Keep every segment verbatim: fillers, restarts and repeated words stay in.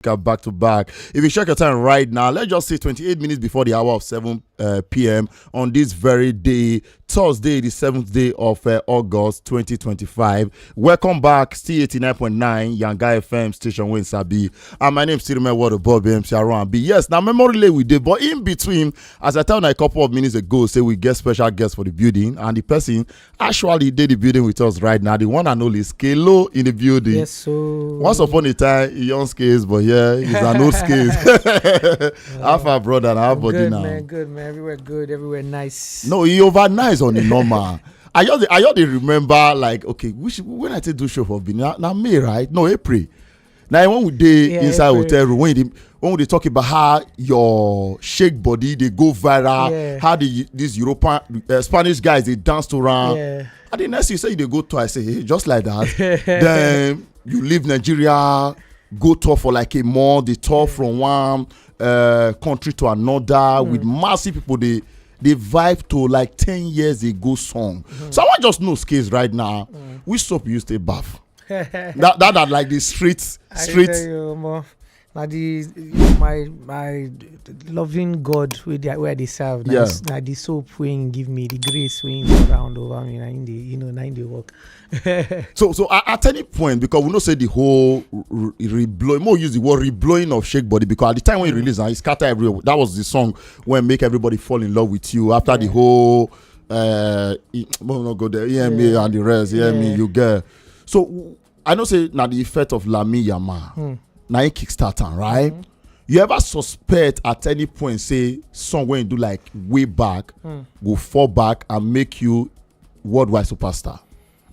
Back to back. If you check your time right now, let's just say twenty-eight minutes before the hour of seven uh, p m on this very day, Thursday, the seventh day of uh, August twenty twenty-five. Welcome back, still eighty-nine point nine Yanga F M station, Wayne Sabi. And my name is Sirime Word of Bob M C Aron B. Yes, now memory lane we did, but in between, as I tell you a couple of minutes ago, say we get special guests for the building, and the person actually did the building with us right now. The one and only Skelo in the building. Yes, so Once upon a time, he young Skills, but yeah, he's an old Skills. How far, brother? How body good now? Man, good man. Everywhere good, everywhere nice. No, he over nice on the normal. I just, I just dey remember, like, okay, which, when I take do show for Benin, now, now May, right? No, April. Now when we dey Yeah, inside April. Hotel room, when they, when we dey talk about how your shake body they go viral, Yeah. how the these European uh, Spanish guys they dance around. Yeah. And the next you say they go tour, I say, hey, just like that. Then you leave Nigeria, go tour for like a month, they tour from one uh, country to another with massive people. They they vibe to like ten years ago song. So I want just know Skills right now. Which soap you stay bath? that that that like the street I street. Tell you, omo, na the you know, my my loving God where they where they serve. Na Yeah. this- na the soap when give me the grace when surround over me. Na in the you know na in the work. So so at, at any point, because we know say the whole re- re- reblowing, more use the word reblowing of shake body, because at the time when you release and it scatter everywhere, that was the song when make everybody fall in love with you after the whole uh e- well, not go there E M A Yeah. and the rest. E M A, Yeah. you get. So I know say now the effect of Lami Yama, now he kickstart am, right? You ever suspect at any point say song when you do like way back go fall back and make you worldwide superstar?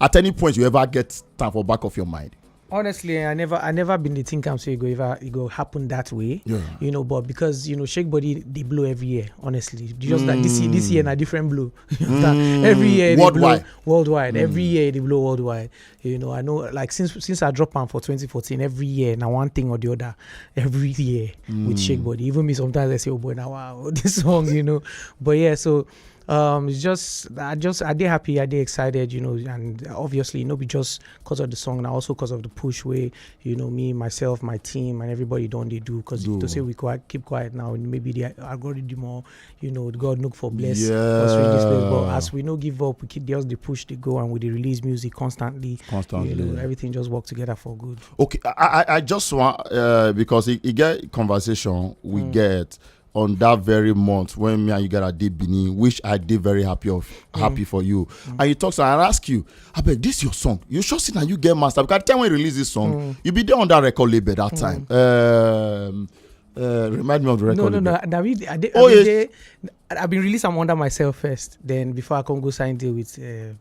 At any point you ever get time for back of your mind? Honestly, I never I never been the think am say it go ever it go happen that way. Yeah. You know, but because you know shake body they blow every year. Honestly, just that this year, this year na different blow. Every year they Worldwide. blow worldwide. Every year they blow worldwide. You know, I know like since since I drop am for twenty fourteen, every year na one thing or the other. Every year with shake body. Even me sometimes I say, oh boy, now wow this song. You know, but yeah, so um it's just I just I dey happy, I dey excited, you know, and obviously you know be just because of the song and also because of the push way you know me myself, my team and everybody don't they do because Do. To say we quiet, keep quiet now, maybe the algorithm or you know God look for bless us reach this place. But Yeah. As we no give up, we keep just the push they go and we dey release music constantly. Constantly. You know, everything just work together for good. Okay, I I, I just want uh, because it, it get conversation we get on that very month when me and you get a day Benin, which I did very happy of happy for you. And you talk so I ask you, I beg this your song. You sure see now you get master because the time when you release this song, you be there on that record label that time. Um, uh, remind me of the record No, no, label. No. Now we, I, dey- Oh, I, mean, yes. dey- I've been releasing am under myself first. Then before I can go sign deal with uh,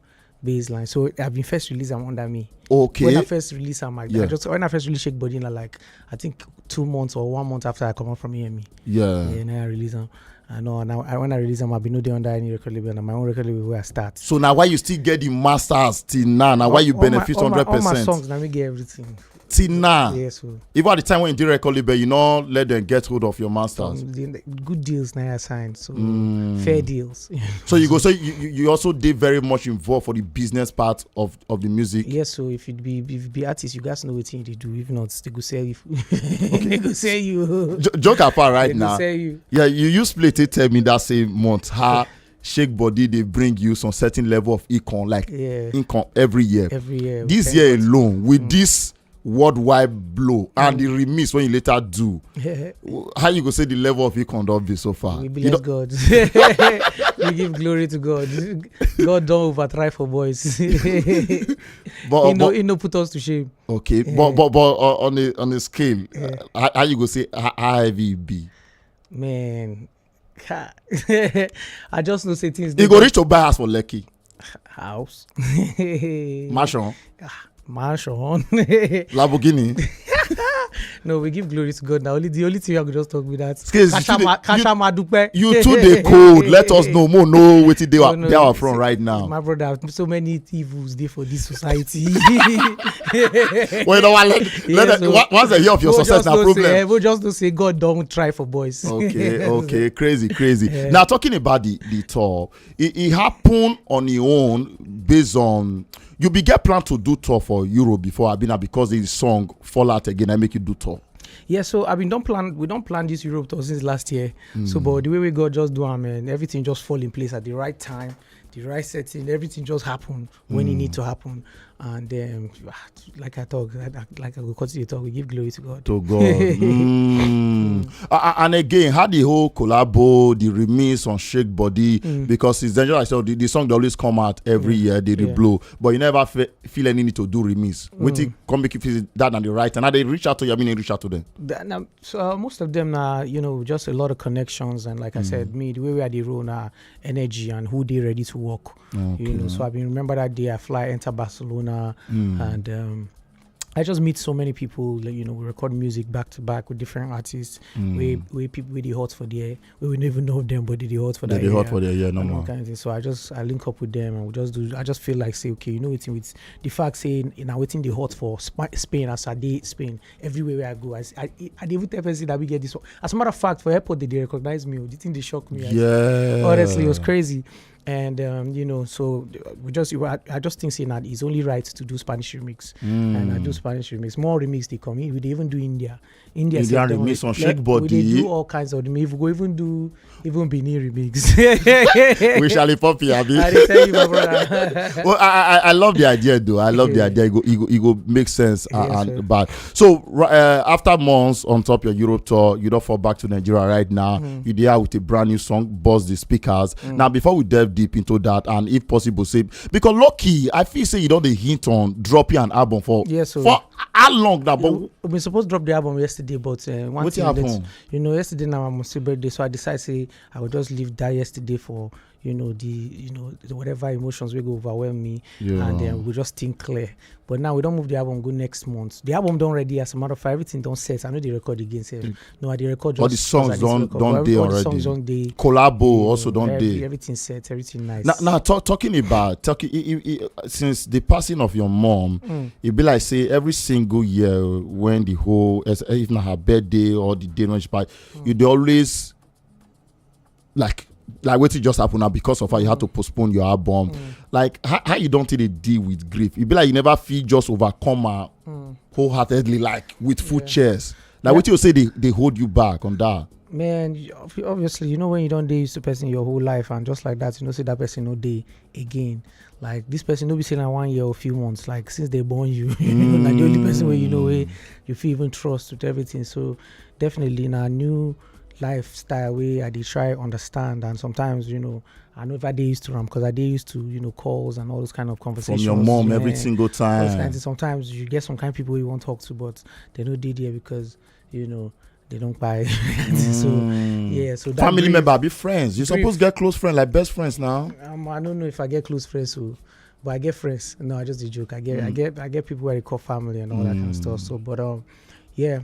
Baseline, so I've been first release am under me. Okay. When I first release am, I, Yeah. I just when I first release Shake Body, na like I think two months or one month after I come out from E M E. Yeah. Yeah, now I release am. I know. And I, I, when I release am, I be no dey under any record label. Na my own record label where I start. So now why you still get the masters till now? Now why you All- all my- benefit all my- hundred All my percent songs, now me get everything. till now? Yes, so. Even at the time when you did record label, you know, let them get hold of your masters. Um, the, the good deals now I signed, so Mm. fair deals. So you go. So you, you you also did very much involved for the business part of of the music. Yes, so if you be if you be artist, you guys know what you do. If not, they go sell you. They go sell you. J- joke apart, right They go now. Sell you. Yeah, you you split it. Tell me that same month how Shake Body they bring you some certain level of income, like Yeah. income every year. Every year. This Thank year God. alone, with this worldwide blow and the remix when you later do, w- how you go say the level of income don't be so far? We You bless don't- God. We give glory to God. God don't overtry for boys. but, he no but he no put us to shame. okay, but but but uh, on a on a scale, uh, how, how you go say how, how heavy it be? Man. Ha. I just know say things You go reach to buy house for Lekki, house. mansion, Mansion. Lamborghini. No, we give glory to God. Now only the only thing I could just talk with that. Skills, you too dey- Kashama, Kashama Dupe. You too dey cold. Let us know more. Know what they No, are no, they are it's- from right now. My brother, so many evils there for this society. Well, you know what? Let, Yes, let, so- wa- once they hear of your We'll success, just now know problem. Say, eh, we'll just know say God don't try for boys. Okay, okay, crazy, crazy. Yeah. Now talking about the the tour, it, it happened on your own based on you be get plan to do tour for Europe before Abina because the song fall out again. I make you do tour. Yeah, so I been don't plan. We don't plan this Europe tour since last year. So, but the way we got just do am, and everything just fall in place at the right time, the right setting. Everything just happened when it need to happen. And um, like I talk, like I, like I go continue to talk. We give glory to God. To God. Mm. A- a- and again, how the whole collabo, the remix on Shake Body, because it's dangerous. So the, the song they always come out every year, they Yeah. reblow, but you never fe- feel any need to do remix. Wetin come make you feel that and the right, and how they reach out to you, I mean, they reach out to them. Th- na- so uh, most of them are, you know, just a lot of connections, and like I said, me, the way we are the role now, energy and who they ready to work. You know, so I been remember that day I fly enter Barcelona, and um, I just meet so many people. Like, you know, we record music back to back with different artists. We we people with the hot for there. We will never know them, but they hot for They that. dey hot area for there, yeah, no and all more. Kind of thing. So I just I link up with them and we just do. I just feel like say, okay, you know, waiting with the fact say in our waiting the hot for Spa- Spain, as I did Spain, everywhere where I go, I I, I dey even tell person that we get this one. As a matter of fact, for airport they, they recognize me. Oh, the thing they shock me. I- Yeah. Honestly, it was crazy. And um, you know, so uh, we just I, I just think saying that it's only right to do Spanish remix, and I do Spanish remix. More remix they come in. We dey even do India, India Indian sef, dem remix dey- on Shake we Body. Dey do all kinds of them. If we go even do even Benin remix. We shall pop here, abi? I dey tell you, my brother. Well, I, I I love the idea though. I love the Yeah. idea. It go, it go, it go make sense and, Yeah, and sure. bad. So ri- uh, after months on top your Europe tour, you don't fall back to Nigeria right now. Mm. You there with a brand new song, Buzz the Speakers. Now, before we delve deep into that, and if possible, say, because lucky, I feel say you don't dey hint on dropping an album for Yes, so- for how long now? But We supposed to drop the album yesterday, but uh, one Wetin thing that- happen? You know, yesterday now I'm on birthday, so I decided say I would just leave that yesterday for you know the you know the whatever emotions will go overwhelm me, Yeah. And then we just think clear. But now we don't move the album go next month. The album don't ready, as a matter of fact, everything don't set. I know they record again, sef. No, I dey record. All the just 'cause I songs dey don't- record. don't All- dey all the already. Songs don't dey. Collabo You know, also don't every- dey. Everything set, everything nice. Now, now talk, talking about talking i- i- i- since the passing of your mom, Mm. it be like say every single year when the whole as- if not her birthday or the day when she passed, you dey always like like wetin just happen now because of how you had to postpone your album. Like how, how you don't really deal with grief? It be like you never feel just overcome her wholeheartedly, like with full Yeah. chest. Like what you say they, they hold you back on that. Man, you- ob- obviously, you know when you don't dey used to person your whole life, and just like that, you know say that person no dey again. Like this person no be saying I one year or a few months. Like since they born you, you know, like the only person where you know where you feel even trust with everything. So definitely in a new lifestyle way, I dey try understand, and sometimes you know I know if I dey used to am because I dey used to you know calls and all those kind of From conversations. your mom Yeah. every single Those kind of time. things. Sometimes you get some kind of people you won't talk to, but they no dey there because you know they don't buy. So Mm. yeah, so that Family grief- member, be friends. You grief. Suppose get close friends, like best friends now. Um, I don't know if I get close friends, so but I get friends. No, I just a joke. I get, I Mm. get, I get people where they call family and all that kind of stuff. Mm. So, but um, yeah,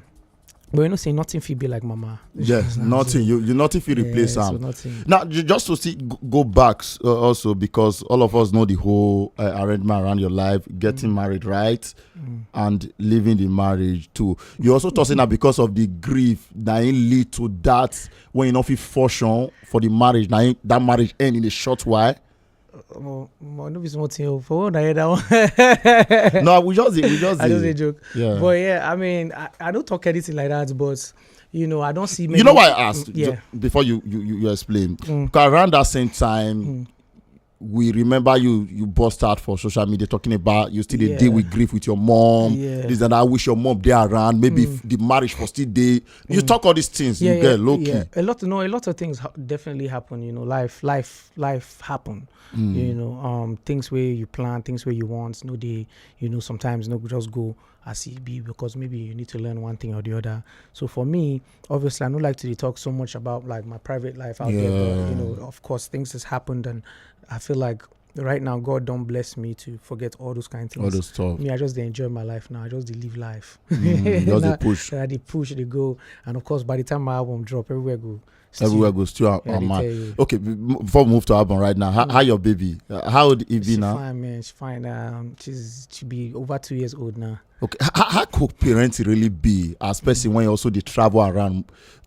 but you know, say nothing feel be like mama. Yes, Nah, nothing. so- You you nothing feel Yeah, replace so am. Nothing. Now, ju- just to see go, go back uh, also because all of us know the whole uh, arrangement around your life, getting Mm. married, right, Mm. and leaving the marriage too. You also talk say now because of the grief that it lead to that when you know fit function for the marriage. Now that marriage end in a short while. Mo, mo no be small thing. Oh, for what I hear that one. No, we just dey- we just I just dey- a joke. Yeah. But yeah, I mean, I, I don't talk anything like that. But you know, I don't see. Many, You know why I asked Yeah. ju- before you you you, you explain. Mm. Because around that same time, Mm. we remember you you burst out for social media talking about you still dey Yeah. deal with grief with your mom. Yeah. This and I wish your mom dey around. Maybe Mm. if the marriage for still dey. You Mm. talk all these things. Yeah, You yeah, get low key. Yeah. A lot, no, a lot of things ha- definitely happen. You know, life, life, life happen. Mm. You know, um, things where you plan, things where you want. No, they, you know, sometimes no just go as it be because maybe you need to learn one thing or the other. So for me, obviously, I don't like to dey talk so much about like my private life out there. But, you Yeah. know, of course, things has happened, and I feel like right now God don't bless me to forget all those kind of things. All those stuff. Me, I just dey enjoy my life now. I just dey live life. Mm, just dey Nah, push. I dey push, dey go, and of course, by the time my album drop, everywhere go. Still, Everywhere goes still. yeah, Oh they man. tell you. Okay, b- m- before we move to album right now, how, how your baby? Uh, how old it be She now? Fine, man. She's fine. Um, she's she be over two years old now. Okay, how, how could parenting really be as person when you also dey travel around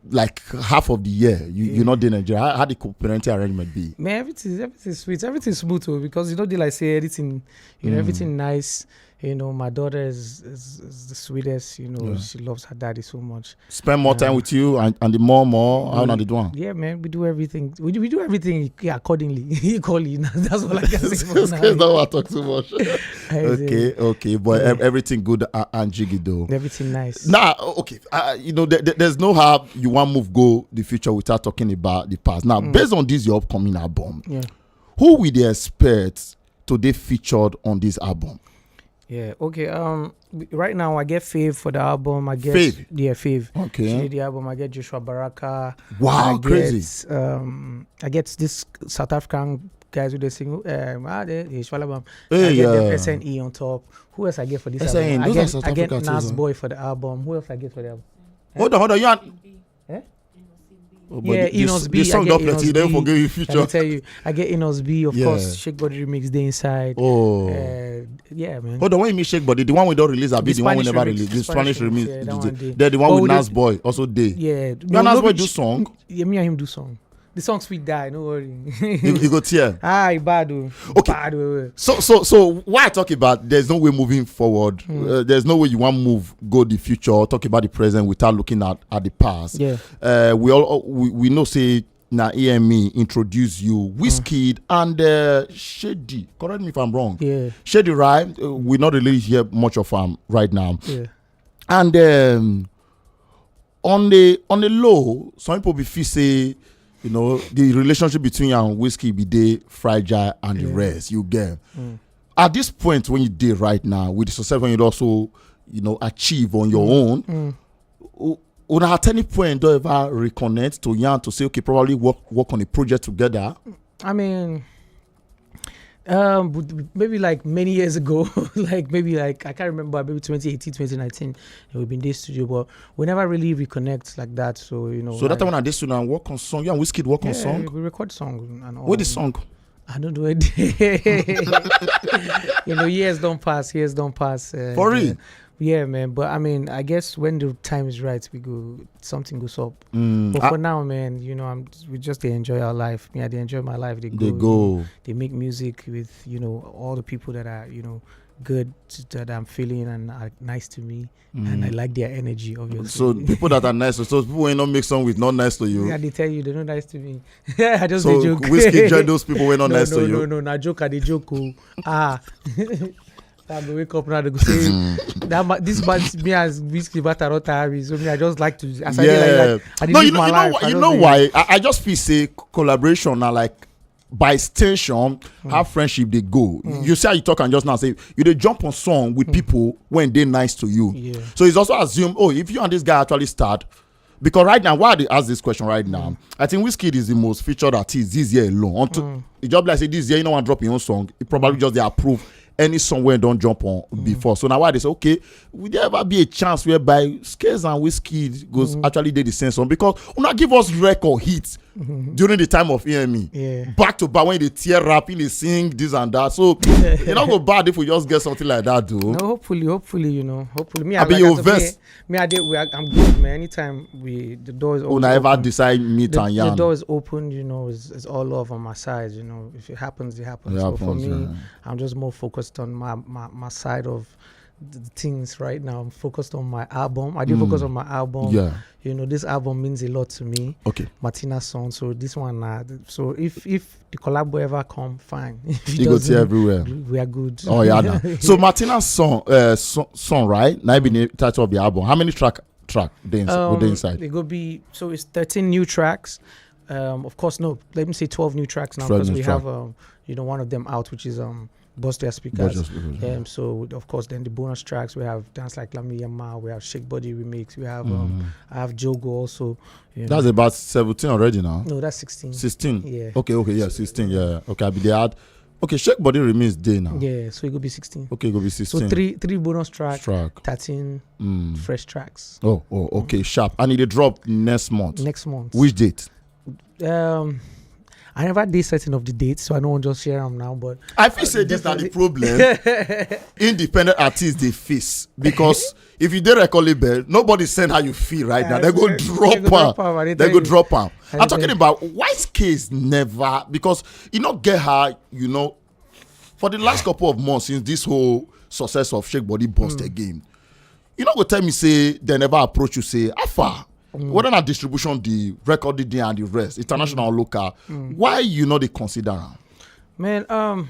like half of the year? You you Yeah. not in Nigeria. How, how the co-parenting arrangement be? Man, everything, everything sweet, everything smooth, oh, because you know they like say everything, you know, Mm. everything nice, You know, my daughter is, is, is the sweetest. You know, Yeah. She loves her daddy so much. Spend more time Yeah. With you and, and the more more. How na the do one? Yeah, man, we do everything. We do, we do everything accordingly, equally. That's all I can say for This now. case don't want talk too much. I say, Okay, okay, but Yeah. ev- everything good and, and jiggy though. Everything nice. Nah, o- okay. Uh, you know, there, there- there's no how you want move go the future without talking about the past. Now, Mm. Based on this your upcoming album, Yeah. Who will they expect to they featured on this album? Yeah. Okay. Um. Right now, I get Fave for the album. I get Fave? Yeah, Fave. Okay. She did the album. I get Joshua Baraka. Wow, I crazy. Get, um. I get this South African guys with the single. Um. Ah, they, they Shwalabam. Hey, I get them yeah. S N E on top. Who else I get for this S N E, album? I those get, are South I get Africa too, Nas so. Boy for the album. Who else I get for the album? Hold on, hold on. You are. Eh? Oh, but Yeah, the, the, Enos the B, I song get don't Enos play. They B. Forget you I feature. Can tell you, I get Enos B, of Yeah. Course. Shake Body Remix, Day Inside. Oh. Uh, yeah, man. Hold on, when you mean Shake Body, the one we don't release, I be The the one we Spanish never remix, release. The Spanish Spanish remix, remix. yeah, that the, one the, did. the, the one But with we Nas did- Boy also day. Yeah. You and Nas Boy do song. Yeah, me and him do song. The song sweet die, no worry. You, you go tear. Ah, e bad o. Okay. Bad o. So so so why I talk about there's no way moving forward. Hmm. Uh, there's no way you want move go the future or talk about the present without looking at, at the past. Yeah. Uh, we all we, we know say na E M E introduce you, Wizkid and uh, Shady. Correct me if I'm wrong. Yeah. Shady, right? Uh, we not really hear much of him right now. Yeah. And um, on the on the low, some people be feel say, you know, the relationship between you and Wizkid be dey fragile and the Yeah. Rest. You get Mm. At this point when you dey right now with the success when you also, you know, achieve on your Mm. own. Mm. u- Una at any point don't ever reconnect to yarn to say, okay, probably work work on a project together. I mean, um, but maybe like many years ago, like maybe like I can't remember, maybe twenty eighteen, twenty nineteen, and we've been this studio, but we never really reconnect like that. So you know, So that like, time when I did student and work on song, you and Wizkid work on yeah, song. We record songs and all. What the song? I don't know. You know, years don't pass. Years don't pass. Uh, For real? Yeah, man. But I mean, I guess when the time is right, we go, something goes up. Mm, But I- for now, man, you know, I'm we just they enjoy our life. Yeah, they enjoy my life. They go. they go. They make music with, you know, all the people that are, you know, good to, that I'm feeling and are nice to me, and I Mm. like their energy. Obviously. So people that are nice, so people when not make song with not nice to you. Yeah, they tell you they're not nice to me. I just So a joke. Wizkid join those people when not No, nice no, to you. No, no, na joke. I dey joke. Oh. Ah. I go wake up now. They go say that ma- this man, me as Wizkid matter not tire me. So me, I just like to. As I dey Yeah. like, I dey No, live you know, my you know, life. why- I you just know dey- why? I, I just feel say collaboration are like by extension how friendship they go. You see how you talk and just now say you they jump on song with people when they nice to you. Yeah. So it's also assumed, oh, if you and this guy actually start, because right now, why they ask this question right now? I think Wizkid is the most featured artist this year alone. Until it just like say this year, you know, one drop your own song, it probably just they approve any song when don't jump on before. So now why they say, okay, will there ever be a chance whereby Skales and Wizkid goes actually did the same song? Because una give us record hits during the time of E M E. Yeah. Back to back when they tear rap, they sing this and that. So you know go bad if we just get something like that, though. No, hopefully, hopefully, you know, hopefully. Me, Abi like you I said, vex? Me, me, I did. We are, I'm good, man. Anytime we the door is always Una ever open. Decide meet The, and the yarn. Door is open, you know. It's, it's all love on my side, you know. If it happens, it happens. It But for happens, me, yeah. I'm just more focused on my my, my side of the things right now. I'm focused on my album. I do focus on my album. Yeah. You know, this album means a lot to me. Okay. Martina's song. So this one, uh, so if if the collabo ever come, fine. If it You go doesn't, see everywhere. We are good. Oh yeah, nah. So Martina's song, uh, song, song, right? Now be the title of the album. How many track track they inside? Um, They inside? It go be so it's thirteen new tracks. Um, of course, no. Let me say twelve new tracks now twelve because new we track. Have um, you know, one of them out, which is um, Bust Their Speakers. Bust Their Speakers, yeah. Um, so of course, then the bonus tracks we have dance like Lami Yama, we have Shake Body remix, we have um, Mm-hmm. I have Jogo also. You know. That's about seventeen already now. No, that's sixteen. Sixteen. Yeah. Okay. Okay. Yeah. Sixteen. Yeah. Okay. I be the ad. Okay. Shake Body remix day now. Yeah, so it could be sixteen. Okay. Go be So sixteen. Three three bonus tracks, Track. thirteen Mm. fresh tracks. Oh. Oh. Okay. Sharp. And it dey drop next month. Next month. Which date? Um, I never did certain of the dates, so I don't want to just share them now. But I feel say this na the Definitely. Problem independent artists they face because if you dey record label, nobody send how you feel right now. They go They drop go drop am. am, I dey They tell go you. Drop am. I I'm dey talking tell about Wizkid never because you not get her. You know, for the last couple of months since this whole success of Shake Body burst again. You no go tell me say they never approach you, say, "How far?" Whether na distribution, the record, the day and the rest, international or local, why you no dey consider am? Man, um,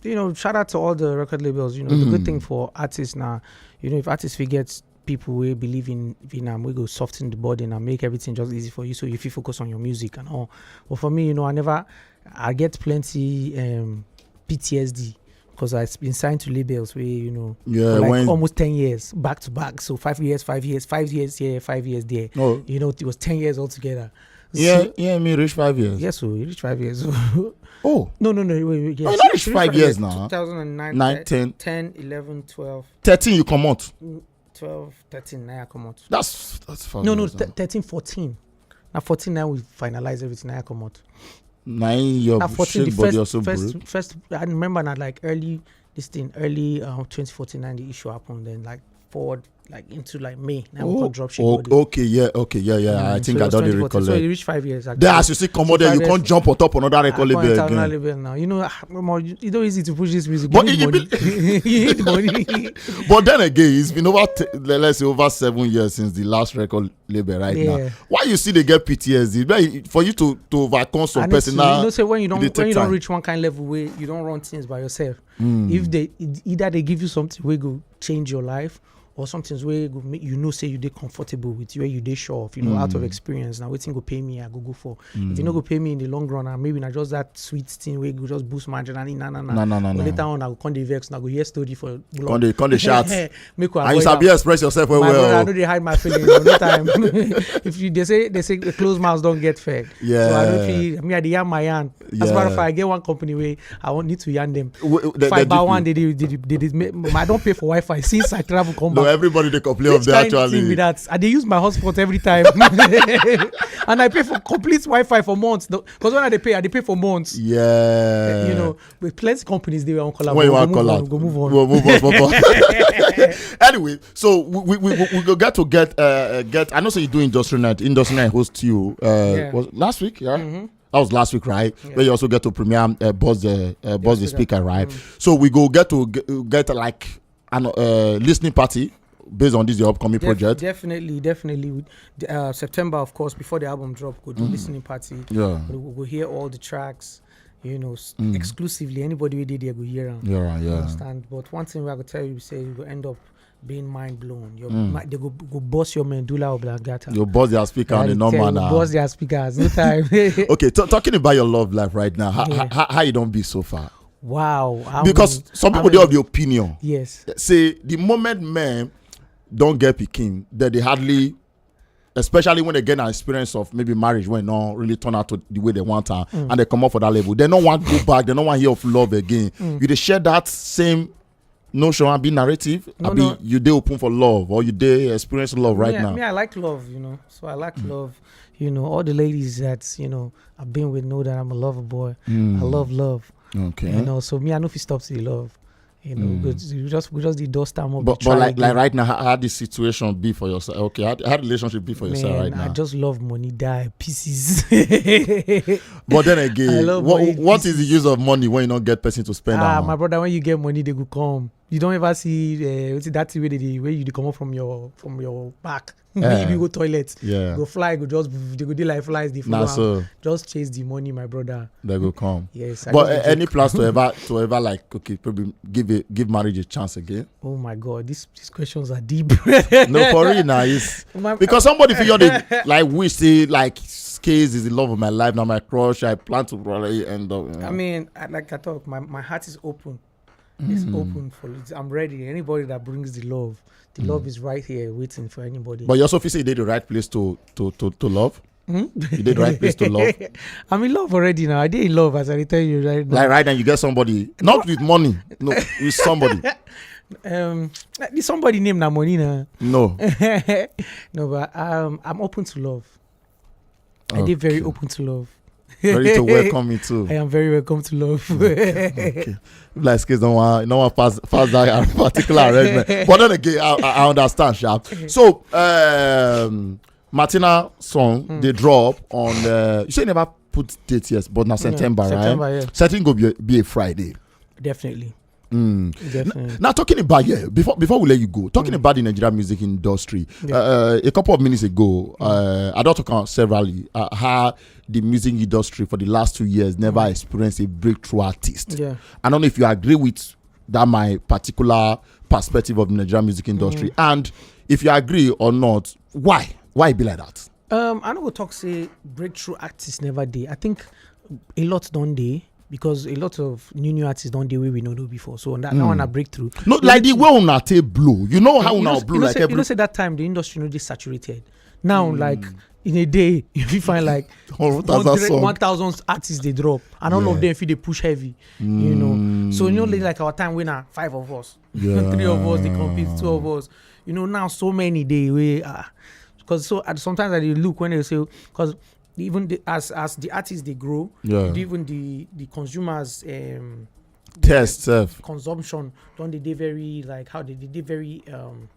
you know, shout out to all the record labels. You know, the good thing for artists now, you know, if artists we get people we believe in Vietnam, we go soften the burden and make everything just easy for you, so you feel focus on your music and all. But for me, you know, I never, I get plenty um P T S D because I've been signed to labels where, you know, Yeah, for like when- almost ten years back to back. So five years, five years, five years here, five years there. Oh. You know, it was ten years altogether. Yeah, So- yeah, me reach five years. Yes, so you reach five years. Oh, No, no, no, wait, wait, yes. No, you not reach five years now. two thousand nine, Nine, ten. ten, eleven, twelve, Thirteen, you come out. twelve, thirteen, now I come out. That's that's five No, no, years th- now. thirteen, fourteen. Now fourteen, now we finalize everything, now I come out. Nine your Now fourteen, Shake the Body first, also first, broke. first, I remember now, like, early, this thing, early um, twenty fourteen, and the issue happened. Then, like, forward, like, into, like, May. Now we Oh, can drop Shake oh, Body. Okay, yeah, okay, yeah, yeah. I Mm, think so I it was don't dey twenty fourteen. So recollect. You reach five years. Actually. Then as you see, come out So there, you five can't years. Jump on top another Ah, record come label international again. Label now. You know, ah, omo, you- it's not easy to push this music. But You need it- money. You need money. But then again, it's been over, t- le- let's say, over seven years since the last record label. Right now, Yeah. why you see they get P T S D? But for you to to overcome some And it's, you personal, know, say when you don't dey when take you don't time. Reach one kind level where you don't run things by yourself. Mm. If they e- either they give you something where go change your life, or something where go make you know say you dey comfortable with, where you dey sure of, you know, out of Mm. experience. Now, wetin go pay me, I go go for. Mm. If you no go pay me in the long run, and maybe na just that sweet thing where go just boost my adrenaline, na na na. Na, na, na, But na. Later on, I go come dey vex, and I go hear story for Come dey come dey shout. Make we And you avoid sabi am. Express yourself well My brother, I well. No dey hide my feelings. No time. If you they say they say the closed mouths don't get fed. So I don't Yeah. Feel me. I dey yarn my yarn. As a matter of Yeah. Fact, I get one company where I want need to yarn them. W- w- they- Five they by do- one, they did, they did, they did make, I don't pay for Wi-Fi since I travel come No, back. everybody they complain Which of that kind thing be actually. That? I dey use my hotspot every time, and I pay for complete Wi-Fi for months. Because when I dey pay, I dey pay for months. Yeah. You know, with plenty companies they were on call. When you Go want move call on, out, go move on. We'll move on. Move on. Anyway, so we, we, we, we go get to get uh, uh, get. I know, so you do Industry Night. Industry Night host you. Uh, Yeah. Was last week? Yeah. Mhm. That was last week, right? Yeah. Where you also get to premiere, uh, boss the uh, boss the Speaker. speaker, right? Mm. So we go get to get, get like an uh, listening party based on this your upcoming Def- project. Definitely, definitely. With the, uh, September, of course, before the album drop, go do Mm. Listening party. Yeah. We go hear all the tracks, you know, s- Mm. exclusively. Anybody we did there go hear 'em. Yeah, You yeah. Understand? But one thing we have to tell you, say you go end up being mind blown. Your Mm. mi- they go go bust your medulla oblongata. You boss their speaker I and the tell normal you, now. Bust their speakers. No time. Okay, t- talking about your love life right now, how, Yeah. how, how you don't be so far? Wow. How Because many- some how people they many- have the opinion. Yes. Say the moment men don't get picking, that they hardly, especially when they get an experience of maybe marriage when not really turn out to the way they want her, Mm. and they come up for that level, they don't want go back. They don't want hear of love again. Mm. You they share that same notion and be narrative. No, I be no. You they open for love or you they experience love right me, I- now. Me, I like love, you know. So I like love. You know, all the ladies that you know I've been with know that I'm a lover boy. Mm. I love love. Okay. You know, so me, I know if you stop to the love. You know, Mm. we, go, we just we just did dust time up. But, Try but like again. Like right now, how, how the situation be for yourself? Okay, how, how the relationship be for yourself Man, right now? I just love money die pieces. But then I again, love what, money what is the pieces. Use of money when you not get person to spend? Ah, Am? My brother, when you get money, they go come. You don't ever see uh, what's it, that way they, where you dey come up from your from your back. Eh. Maybe you go toilet, Yeah. Go fly, go just they go dey like flies. They Nah, follow. So Just chase the money, my brother. They go come. Yes. I But just uh, dey any joke. Plans to ever to ever like, okay, probably give it give marriage a chance again? Oh my God, these these questions are deep. No, for real now. It's My- because somebody feel they like wish say like Skayz is the love of my life, now my crush. I plan to probably end up. You know. I mean, I, like I talk, my, my heart is open. It's Mm. Open for it. I'm ready. Anybody that brings the love, the Mm. Love is right here waiting for anybody. But you also feel say they the right place to to to, to love. Hmm? You did the right place to love. I'm in love already now. I did in love as I tell you right now. Like right now, you get somebody not with money, no, with somebody. Um, there's somebody named Namonina. No, No, but um, I'm open to love. I did very Okay. Open to love. Ready to welcome me too. I am very welcome to love. Okay. Like Skayz, no one, no one pass pass that particular arrangement. But then again, I, I I understand, sharp. So, um, Martina song Hmm. they drop on. Uh, you say you never put date, yes, but now Yeah, September, right? September, yeah. Setting go be a, be a Friday. Definitely. Mm. Definitely. Now, talking about, yeah, before before we let you go, talking about the Nigerian music industry, uh, uh, a couple of minutes ago, uh, I don't talk severally uh, how the music industry for the last two years never experienced a breakthrough artist. Yeah. I don't know if you agree with that my particular perspective of the Nigerian music industry, and if you agree or not, why? Why e be like that? Um, I no go talk say breakthrough artists never dey. I think a lot don dey, because a lot of new new artists don dey wey we no know before. So that, that one na breakthrough. No, like the way una take blow. You know how you una know, blow you know like say, you every know say that time the industry no dey saturated. Now, like in a day, if you find like one one, thousand three- song. one thousand artists dey drop, and all Yeah. of them fit dey push heavy. You know, so you know, like our time when na five of us, Yeah. three of us, they compete, two of us. You know, now so many dey wey ah, because so I, sometimes I dey look when they say, because even the, as as the artists they grow, Yeah. even the the consumers um Test self. consumption don dey dey very, like, how they dey dey very um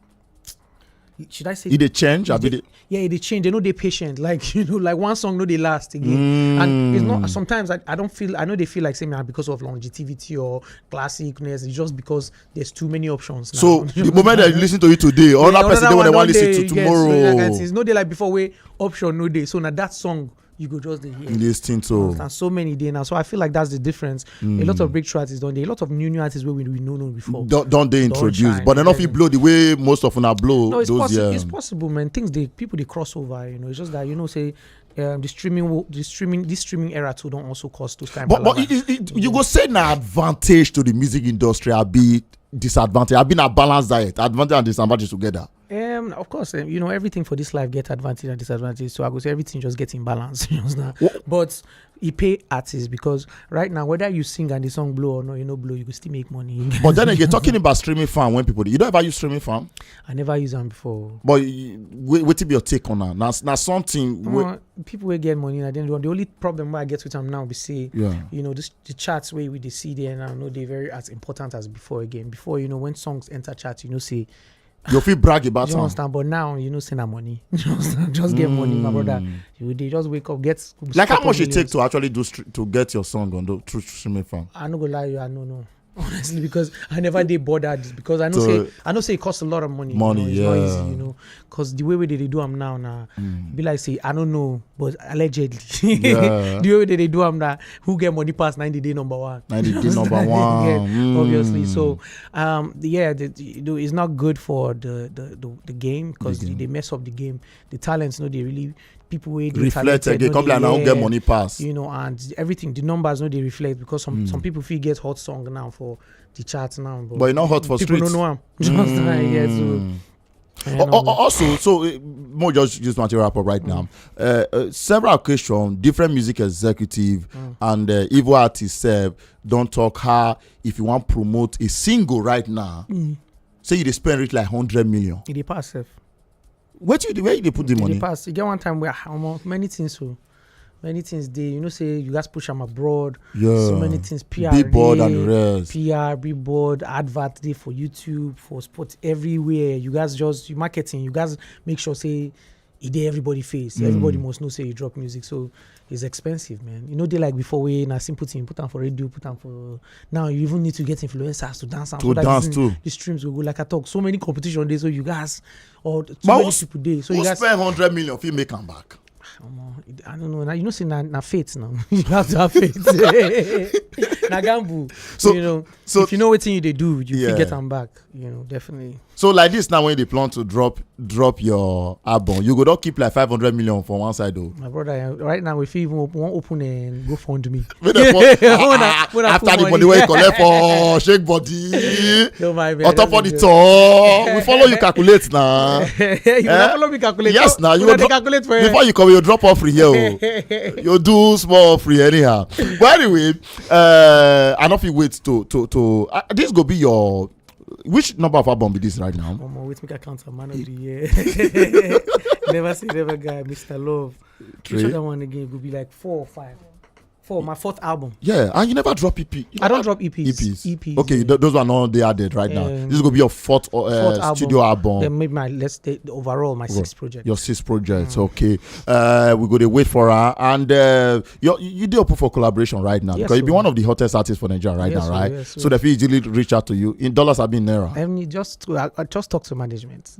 should I say E dey change. I e be dey- the yeah, e dey change. They no dey patient. Like, you know, like, one song no dey last again. And it's not, sometimes I, I don't feel, I know they feel like say, man, because of longevity or classicness. It's just because there's too many options now. So the moment that you listen to it today, or Yeah, that person another they want to one want don listen dey, to yes, tomorrow. So, like, it's no dey like before where option no dey. So now that song you go just dey hear. Listen to. And so many day now. So I feel like that's the difference. A lot of breakthrough artists don dey. A lot of new new artists wey we, we no know before. Don't, don't they Don introduce, shine, but they not fit definitely. Blow the way most of una blow No, it's those possible. years. It's possible, man. Things they people they cross over. You know, it's just that, you know, say um, the streaming wo- the streaming this streaming era too don't also cause those kind. But but palava. it, it, it, you go say na advantage to the music industry. I be disadvantage. I be na balance diet. Advantage and disadvantage together. Um, of course, um, you know, everything for this life get advantage and disadvantage. So I go say everything just get in balance. You understand? But e pay artists, because right now, whether you sing and the song blow or no, you no blow, you go still make money. But then again, talking about streaming fan, when people, you don't ever use streaming fan. I never use them before. But you- wait, wait to be your take on that. Now, now something. Wait, Uh, people will get money at the end of the day. The only problem I get with them now be say, Yeah. you know, this, the charts way we they see there now, no, they very as important as before again. Before, you know, when songs enter chart, you know, say you feel brag about you some. Understand, but now you know, send that money. Just, just get money, my brother. You they just wake up, get Like how couple much it millions. take to actually do str- to get your song on the through streaming fan? I no go lie you, I no know. Honestly, because I never did bother this, because I know So- say I know say it costs a lot of money. Money, You know, it's not yeah. Easy, you know, because the way we they do them now, now be like say I don't know, but allegedly, Yeah. the way they do them now, who get money past ninety day number one. Ninety day Just number that you one. get, obviously. Mm. So, um, the- yeah, the, the- you know, it's not good for the the, the, the game, because The game. they mess up the game. The talents, no, they really people where they Reflect talented, again. no, Come they- like now, get yeah, money pass. You know, and everything, the numbers, no, they reflect, because some some people feel get hot song now for the charts now, but, But e not hot for people streets. Don't know am. Just like, yeah, so Mm. I Al- don't al- know. Also, so uh, more just just want to wrap up right now. Uh, uh, several occasions, different music executive and uh, evil artists serve don't talk how if you want promote a single right now, say you dey spend reach like hundred million. E dey pass sef. Where do you where you dey put the E dey money? Pass. You get one time where ah, omo, many things so many things dey. You know say you guys push am abroad. Yeah. So many things. P R, Billboard and eh, the rest. P R, billboard, advert day for YouTube, for sports, everywhere. You guys just you marketing. You guys make sure say e dey everybody face. Everybody must know say you drop music. So it's expensive, man. You know they like before we na simple thing. Put am for radio, put am for now. You even need to get influencers to dance am. To So that dance the- too. The streams will go like I talk. So many competition days. So you guys or too But many who's- people dey. So Who you guys. Spend hundred million if you make am back? Omo, I don't know. Now you know say na, na faith now. You have to have faith. Na gamble. So- you know, so- if you know what thing you dey do, you Yeah. fit get am back. You know, definitely. So like this now when they plan to drop drop your album, you go don keep like five hundred million for one side though. My brother, eh, right now if you even op- wan open and GoFundMe. Make dem for- Una- ah, una after put the money money. Wey you collect for shake body No, my on top of the tour, we follow you calculate now. You Eh? follow me calculate. Yes, now you Una go dey drop- calculate for Before you come, you drop off free here. Oh. You do small free anyhow. But anyway, uh, I don't feel wait to to to uh, this go be your which number of album be this right now? Omo, wait, make I count am. Man of the year. Never say never, guy, Mister Love. Which Three. Other one again? Go be like four or five. For my fourth album. Yeah, and you never drop E P. You I don't never- drop E Ps. E Ps. E Ps. Okay, Yeah. th- those are not they added right now. Um, This is gonna be your fourth uh, Fourth album. studio album. Then maybe my let's say the overall my Go- sixth project. Your six projects, okay. Uh, we go to wait for her, and uh, you you dey open for collaboration right now Yes, because you be sir. One of the hottest artists for Nigeria right Yes, now, sir, right? Yes, So sir. they fit easily reach out to you in dollars have been naira. And you just I, I just talk to management. As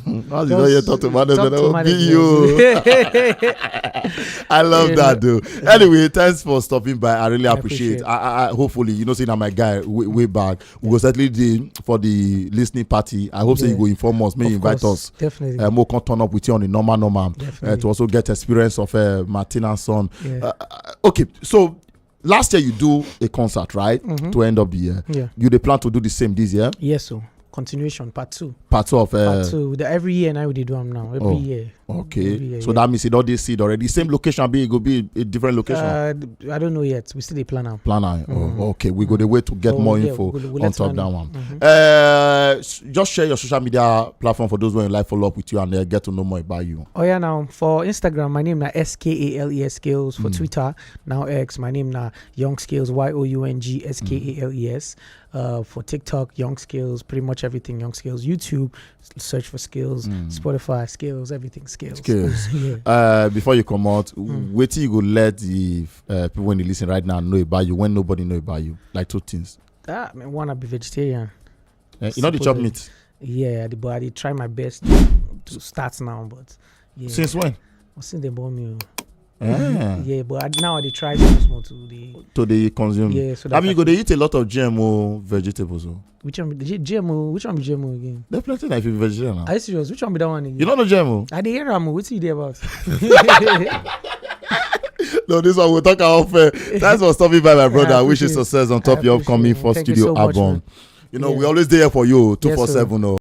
you know, you Just talk to talk management, to oh, management. B U. I love Yeah. that though. Anyway, thanks for stopping by. I really I appreciate. appreciate. I, I, I hopefully you know say na my guy way, way back. We go certainly dey for the listening party. I hope say you Yeah. go inform us. May you Of invite course, us. Definitely. Uh, mo come turn up with you on the normal normal uh, Definitely. to also get experience of uh, Martin and Son. Yeah. Uh, uh, okay, so last year you do a concert, right? Mhm. To end up the year, Yeah. you dey plan to do the same this year. Yes, so continuation part two. Part two of uh, Part two. The, every year now we dey do am now. Every Oh, year. Okay, Every year, so yeah. That means it don dey seed already. Same location, be it go be a different location. Uh, I don't know yet. We still dey plan am. Plan am. Mm. Oh, okay, we go dey wait to get Oh, more yeah, info we'll- we'll on let top you that know. One. Mhm. Uh, s- just share your social media platform for those wey like follow up with you and uh, get to know more about you. Oh yeah, now for Instagram, my name na S K A L E S Skales. For Mm. Twitter, now X, my name na Young Skales, Y O U N G S K A L E S. Uh, for TikTok, Young Skales, pretty much everything Young Skales. YouTube, s- search for Skales. Mm. Spotify, Skales, everything Skales. Skales. Yeah. Uh, before you come out, Mm. wetin you go let the uh, people when they listen right now know about you when nobody know about you? Like two things. Ah, man, one, I be vegetarian. Uh, you know the chop Supposed- meat. Yeah, the, but I dey try my best to start now, but yeah. Since when? Well, since they born me. Oh. Eh. Yeah, but I, now I dey try small small to the To the consume. Yeah, so I mean, you that go dey eat a lot of G M O vegetables. Oh. Which one be G- G M O? Which one be G M O again? There's plenty that if you vegetarian now. Are you serious? Which one be that one again? You don't know G M O. I dey hear am. Wetin you dey about? No, this one we'll talk about fair. Thanks for stopping by, my brother. I wish you appreciate it. Success on I top your appreciate upcoming it. First Thank you Studio so much, Album. Man. You know, Yeah. We always there for you, Yes, two four seven. Sir. Oh.